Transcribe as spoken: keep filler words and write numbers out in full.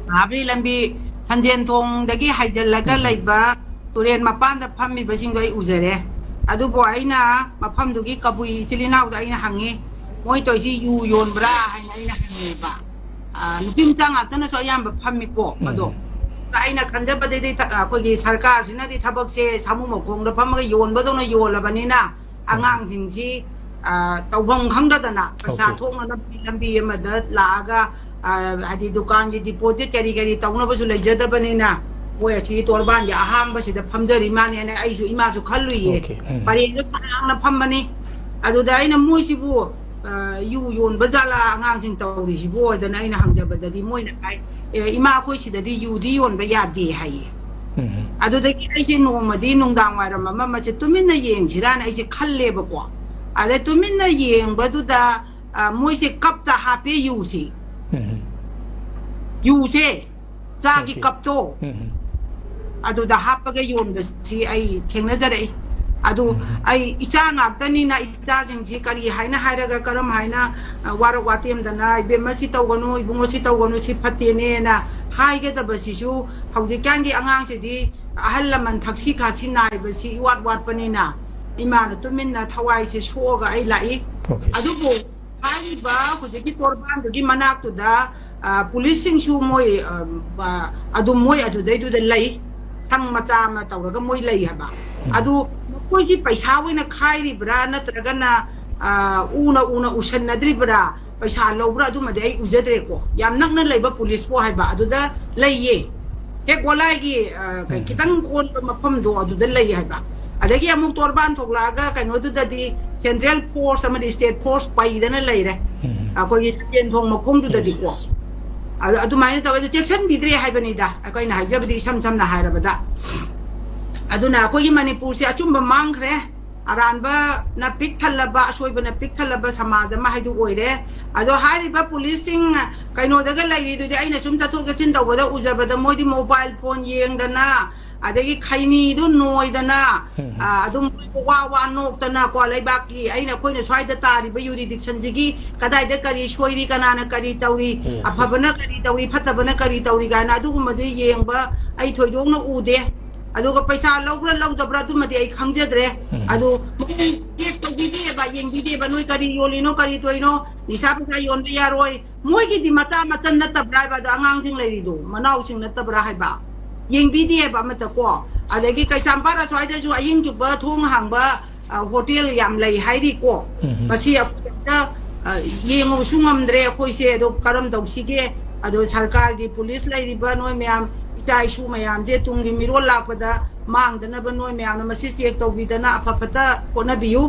ꯃꯍꯥꯕꯂꯤ ꯂꯝꯕꯤ ꯁꯟꯖꯦꯟ ꯊꯣꯡꯗꯒꯤ ꯍꯥꯏꯖꯤꯜꯂꯒ ꯎꯝ꯫ ꯂꯩꯕ ꯇꯨꯔꯦꯟ ꯃꯄꯥꯟꯗ ꯐꯝꯃꯤꯕꯁꯤꯡꯗꯣ ꯑꯩ ꯎꯖꯔꯦ꯫ ꯑꯗꯨꯕꯨ ꯑꯩꯅ ꯃꯐꯝꯗꯨꯒꯤ ꯀꯕꯨꯏ ꯏꯆꯤꯜ ꯏꯅꯥꯎꯗ ꯑꯩꯅ ꯍꯪꯉꯤ, "ꯃꯣꯏ ꯇꯧꯔꯤꯁꯤ ꯌꯨ ꯌꯣꯟꯕ꯭ꯔꯥ?" ꯍꯥꯏꯅ ꯑꯩꯅ ꯍꯪꯉꯦꯕ꯫ ꯑ, ꯅꯨꯄꯤ ꯃꯆꯥ ꯉꯥꯛꯇꯅꯁꯨ ꯑꯌꯥꯝꯕ ꯐꯝꯃꯤꯀꯣ ꯃꯗꯣ꯫ ꯎꯝ꯫ ꯑꯩꯅ ꯈꯟꯖꯕꯗꯗꯤ ꯊ-, ꯑꯩꯈꯣꯏꯒꯤ ꯁꯔꯀꯥꯔꯁꯤꯅꯗꯤ ꯊꯕꯛꯁꯦ ꯁꯥꯃꯨ ꯃꯈꯣꯡꯗ ꯐꯝꯃꯒ ꯌꯣꯟꯕꯗꯧꯅ ꯌꯣꯜꯂꯕꯅꯤꯅ, ꯎꯝ꯫ ꯑꯉꯥꯡꯁꯤꯡꯁꯤ, ꯑ, ꯇꯧꯐꯝ ꯈꯪꯗꯗꯅ ꯄꯩꯁꯥ ꯑꯣꯀꯦ꯫ ꯊꯣꯛꯅꯅꯕꯒꯤ ꯂꯝꯕꯤ ꯑꯃꯗ ꯂꯥꯛꯑꯒ, ꯑ, ꯍꯥꯏꯗꯤ ꯗꯨꯀꯥꯟꯒꯤ ꯗꯤꯄꯣꯖꯤꯠ ꯀꯔꯤ ꯀꯔꯤ ꯇꯧꯅꯕꯁꯨ ꯂꯩꯖꯗꯕꯅꯤꯅ, ꯃꯣꯏ ꯑꯁꯤꯒꯤ ꯇꯣꯔꯕꯥꯟꯒꯤ ꯑꯍꯥꯡꯕꯁꯤꯗ ꯐꯝꯖꯔꯤ ꯃꯥꯅꯦꯅ ꯑꯩꯁꯨ ꯏꯃꯥꯁꯨ ꯈꯜꯂꯨꯏꯌꯦ꯫ ꯑꯣꯀꯦ꯫ ꯎꯝ꯫ ꯄꯔꯦꯡꯗ ꯁꯥꯡꯅ ꯐꯝꯕꯅꯤ꯫ ꯑꯗꯨꯗ ꯑꯩꯅ, "ꯃꯣꯏꯁꯤꯕꯨ, ꯑ, ꯌꯨ ꯌꯣꯟꯕ ꯖꯥꯠꯂꯥ ꯑꯉꯥꯡꯁꯤꯡ ꯇꯧꯔꯤꯁꯤꯕꯨ?" ꯍꯥꯏꯗꯅ ꯑꯩꯅ ꯍꯪꯖꯕꯗꯗꯤ ꯃꯣꯏꯅ ꯍꯥꯏ, "ꯑꯦ, ꯏꯃꯥ, ꯑꯩꯈꯣꯏ ꯁꯤꯗꯗꯤ ꯌꯨꯗꯤ ꯌꯣꯟꯕ ꯌꯥꯗꯦ" ꯍꯥꯏꯌꯦ꯫ ꯎꯝ꯫ ꯑꯗꯨꯗꯒꯤ ꯑꯩꯁꯦ ꯅꯣꯡꯃꯗꯤ ꯅꯨꯡꯗꯥꯡ ꯋꯥꯏꯔꯝ ꯑꯃ ꯃꯁꯦ ꯇꯨꯃꯤꯟꯅ ꯌꯦꯡꯁꯤꯔꯥꯅ ꯑꯩꯁꯦ ꯈꯜꯂꯦꯕꯀꯣ꯫ ꯑꯗꯩ ꯇꯨꯃꯤꯟꯅ ꯌꯦꯡꯕꯗꯨꯗ, ꯑ, ꯃꯣꯏꯁꯦ ꯀꯞꯇ ꯍꯥꯞꯄꯦ ꯌꯨꯁꯤ꯫ ꯎꯝ꯫ ꯌꯨꯁꯦ, ꯆꯥꯒꯤ ꯑꯣꯀꯦ꯫ ꯀꯞꯇꯣ, ꯎꯝ꯫ ꯑꯗꯨꯗ ꯍꯥꯞꯄꯒ ꯌꯣꯟꯕꯁꯤ ꯑꯩ ꯊꯦꯡꯅꯖꯔꯛꯏ꯫ ꯑꯗꯨ ꯎꯝ꯫ ꯑꯩ ꯏꯆꯥ ꯉꯥꯛꯇꯅꯤꯅ ꯏꯆꯥꯁꯤꯡꯁꯤ ꯀꯔꯤ ꯍꯥꯏꯅ ꯍꯥꯏꯔꯒ, ꯀꯔꯝ ꯍꯥꯏꯅ, ꯑ, ꯋꯥꯔꯛ ꯋꯥꯇꯦꯝꯗꯅ, "ꯏꯕꯦꯝꯃ ꯁꯤ ꯇꯧꯒꯅꯨ, ꯏꯕꯨꯡꯉꯣ ꯁꯤ ꯇꯧꯒꯅꯨ, ꯁꯤ ꯐꯠꯇꯦꯅꯦꯅ" ꯍꯥꯏꯒꯗꯕꯁꯤꯁꯨ ꯍꯧꯖꯤꯛꯀꯥꯟꯒꯤ ꯑꯉꯥꯡꯁꯤꯗꯤ ꯑꯍꯜ ꯂꯃꯟ ꯊꯛꯁꯤ ꯈꯥꯁꯤ ꯅꯥꯏꯕꯁꯤ ꯏꯋꯥꯠ ꯋꯥꯠꯄꯅꯤꯅ ꯏꯃꯥꯅ ꯇꯨꯃꯤꯟꯅ ꯊꯋꯥꯏꯁꯦ ꯁꯣꯛꯑꯒ ꯑꯩ ꯂꯥꯛꯏ꯫ ꯑꯣꯀꯦ꯫ ꯑꯗꯨꯕꯨ ꯍꯥꯏꯔꯤꯕ ꯍꯧꯖꯤꯛꯀꯤ ꯇꯣꯔꯕꯥꯟꯗꯨꯒꯤ ꯃꯅꯥꯛꯇꯨꯗ, ꯑ, ꯄꯨꯂꯤꯁꯁꯤꯡꯁꯨ ꯃꯣꯏ, ꯑ, ꯑ, ꯑꯗꯨꯝ ꯃꯣꯏ ꯑꯗꯨꯗꯩꯗꯨꯗ ꯂꯩ, ꯁꯪ ꯃꯆꯥ ꯑꯃ ꯇꯧꯔꯒ ꯃꯣꯏ ꯂꯩ ꯍꯥꯏꯕ꯫ ꯎꯝ꯫ ꯑꯗꯨ ꯃꯈꯣꯏꯁꯤ ꯄꯩꯁꯥ ꯑꯣꯏꯅ ꯈꯥꯏꯔꯤꯕ꯭ꯔꯥ ꯅꯠꯇ꯭ꯔꯒꯅ, ꯑ, ꯎꯅ ꯎꯅ ꯎꯁꯟꯅꯗ꯭ꯔꯤꯕ꯭ꯔꯥ, ꯄꯩꯁꯥ ꯂꯧꯕ꯭ꯔꯥ, ꯑꯗꯨꯃꯗꯤ ꯑꯩ ꯎꯖꯗ꯭ꯔꯦꯀꯣ꯫ ꯌꯥꯝ ꯅꯛꯅ ꯂꯩꯕ ꯄꯨꯂꯤꯁꯄꯨ ꯍꯥꯏꯕ ꯑꯗꯨꯗ ꯂꯩꯌꯦ꯫ ꯍꯦꯛ ꯒꯣꯂꯥꯏꯒꯤ, ꯑ, ꯀꯩ-, ꯎꯝ꯫ ꯈꯤꯇꯪ ꯑꯣꯟꯕ ꯃꯐꯝꯗꯣ ꯑꯗꯨꯗ ꯂꯩ ꯍꯥꯏꯕ꯫ ꯑꯗꯒꯤ ꯑꯃꯨꯛ ꯇꯣꯔꯕꯥꯟ ꯊꯣꯛꯂꯛꯑꯒ ꯀꯩꯅꯣꯗꯨꯗꯗꯤ ꯁꯦꯟꯇ꯭ꯔꯦꯜ ꯐꯣꯔꯁ ꯑꯃꯗꯤ ꯁ꯭ꯇꯦꯠ ꯐꯣꯔꯁ ꯄꯩꯗꯅ ꯂꯩꯔꯦ꯫ ꯎꯝ꯫ ꯑꯩꯈꯣꯏꯒꯤ ꯆꯤꯡꯖꯦꯟꯊꯣꯡ ꯃꯈꯣꯡꯗꯨꯗꯗꯤꯀꯣ꯫ Yes, yes. ꯑꯗꯨ ꯑꯗꯨꯃꯥꯏꯅ ꯇꯧꯋꯦ꯫ ꯑꯗꯨ ꯆꯦꯛꯁꯤꯟꯕꯤꯗ꯭ꯔꯦ ꯍꯥꯏꯕꯅꯤꯗ, ꯑꯩꯈꯣꯏꯅ ꯍꯥꯏꯖꯕꯗꯤ ꯏꯁꯝ ꯁꯝꯅ ꯍꯥꯏꯔꯕꯗ꯫ ꯑꯗꯨꯅ ꯑꯩꯈꯣꯏꯒꯤ ꯃꯅꯤꯄꯨꯔꯁꯦ ꯑꯆꯨꯝꯕ ꯃꯥꯡꯈ꯭ꯔꯦ꯫ ꯑꯔꯥꯟꯕꯅ ꯄꯤꯛ ꯊꯜꯂꯕ, ꯑꯁꯣꯏꯕꯅ ꯄꯤꯛ ꯊꯜꯂꯕ ꯁꯃꯥꯖ ꯑꯃ ꯍꯥꯏꯗꯨ ꯑꯣꯏꯔꯦ꯫ ꯑꯗꯣ ꯍꯥꯏꯔꯤꯕ ꯄꯨꯂꯤꯁꯁꯤꯡ ꯀꯩꯅꯣꯗꯒ ꯂꯩꯔꯤꯗꯨꯗꯤ ꯑꯩꯅ ꯁꯨꯝ ꯆꯠꯊꯣꯛ ꯆꯠꯁꯤꯟ ꯇꯧꯕꯗ ꯎꯖꯕꯗ ꯃꯣꯏꯗꯤ ꯃꯣꯕꯥꯏꯜ ꯐꯣꯟ ꯌꯦꯡꯗꯅ, ꯑꯗꯒꯤ ꯈꯩꯅꯤꯗꯨ ꯅꯣꯏꯗꯅ, ꯎꯝ꯫ ꯑ, ꯑꯗꯨꯝ ꯋꯥ ꯋꯥ ꯅꯣꯛꯇꯅ ꯀꯣ, ꯂꯩꯕꯥꯛꯀꯤ ꯑꯩꯅ, ꯑꯩꯈꯣꯏꯅ ꯁ꯭ꯋꯥꯏꯗ ꯇꯥꯔꯤꯕ ꯌꯨꯔꯤꯗꯤꯛꯁꯟꯁꯤꯒꯤ ꯀꯗꯥꯏꯗ ꯀꯔꯤ ꯁꯣꯏꯔꯤ, ꯀꯅꯥꯅ ꯀꯔꯤ ꯇꯧꯔꯤ, ꯎꯝ꯫ ꯑꯐꯕꯅ ꯀꯔꯤ ꯇꯧꯔꯤ, ꯐꯠꯇꯕꯅ ꯀꯔꯤ ꯇꯧꯔꯤ ꯀꯥꯏꯅ ꯑꯗꯨꯒꯨꯝꯕꯗꯤ ꯌꯦꯡꯕ ꯑꯩ ꯊꯣꯏꯗꯣꯛꯅ ꯎꯗꯦ꯫ ꯑꯗꯨꯒ ꯄꯩꯁꯥ ꯂꯧꯕ꯭ꯔꯥ ꯂꯧꯗꯕ꯭ꯔꯥ ꯑꯗꯨꯃꯗꯤ ꯑꯩ ꯈꯪꯖꯗ꯭ꯔꯦ꯫ ꯎꯝ꯫ ꯑꯗꯨ ꯃꯑꯣꯡ ꯆꯦꯛ ꯇꯧꯕꯤꯗꯦꯕ, ꯌꯦꯡꯕꯤꯗꯦꯕ, ꯅꯣꯏ ꯀꯔꯤ ꯌꯣꯜꯂꯤꯅꯣ, ꯀꯔꯤ ꯇꯧꯔꯤꯅꯣ, ꯅꯤꯁꯥ ꯄꯩꯁꯥ ꯌꯣꯟꯕ ꯌꯥꯔꯣꯏ, ꯃꯣꯏꯒꯤꯗꯤ ꯃꯆꯥ ꯃꯆꯟ ꯅꯠꯇꯕ꯭ꯔꯥ ꯍꯥꯏꯕ, ꯑꯗꯣ ꯑꯉꯥꯡꯁꯤꯡ ꯂꯩꯔꯤꯗꯣ ꯃꯅꯥꯎꯁꯤꯡ ꯅꯠꯇꯕ꯭ꯔꯥ ꯍꯥꯏꯕ, ꯌꯦꯡꯕꯤꯗꯦꯕ ꯑꯃꯠꯇ ꯀꯣ꯫ ꯑꯗꯒꯤ ꯀꯩꯁꯥꯝꯄꯥꯠ ꯑꯁ꯭ꯋꯥꯏꯗꯁꯨ ꯑꯍꯤꯡ ꯆꯨꯞꯄ ꯊꯣꯡ ꯍꯥꯡꯕ, ꯑ, ꯍꯣꯇꯦꯜ ꯌꯥꯝ ꯂꯩ ꯍꯥꯏꯔꯤꯀꯣ꯫ ꯎꯝ꯫ ꯃꯁꯤ ꯑꯩꯈꯣꯏ ꯍꯦꯛꯇ, ꯑ, ꯌꯦꯡꯉꯨꯕꯁꯨ ꯉꯝꯗ꯭ꯔꯦ ꯑꯩꯈꯣꯏꯁꯦ꯫ ꯑꯗꯣ ꯀꯔꯝ ꯇꯧꯁꯤꯒꯦ? ꯑꯗꯣ ꯁꯔꯀꯥꯔꯒꯤ ꯄꯨꯂꯤꯁ ꯂꯩꯔꯤꯕ ꯅꯣꯏ ꯃꯌꯥꯝ, ꯏꯆꯥ ꯏꯁꯨ ꯃꯌꯥꯝꯁꯦ ꯇꯨꯡꯒꯤ ꯃꯤꯔꯣꯜ ꯂꯥꯛꯄꯗ ꯃꯥꯡꯗꯅꯕ ꯅꯣꯏ ꯃꯌꯥꯝꯅ ꯃꯁꯤ ꯆꯦꯛ ꯇꯧꯕꯤꯗꯅ ꯑꯐ ꯐꯠꯇ ꯍꯣꯠꯅꯕꯤꯌꯨ꯫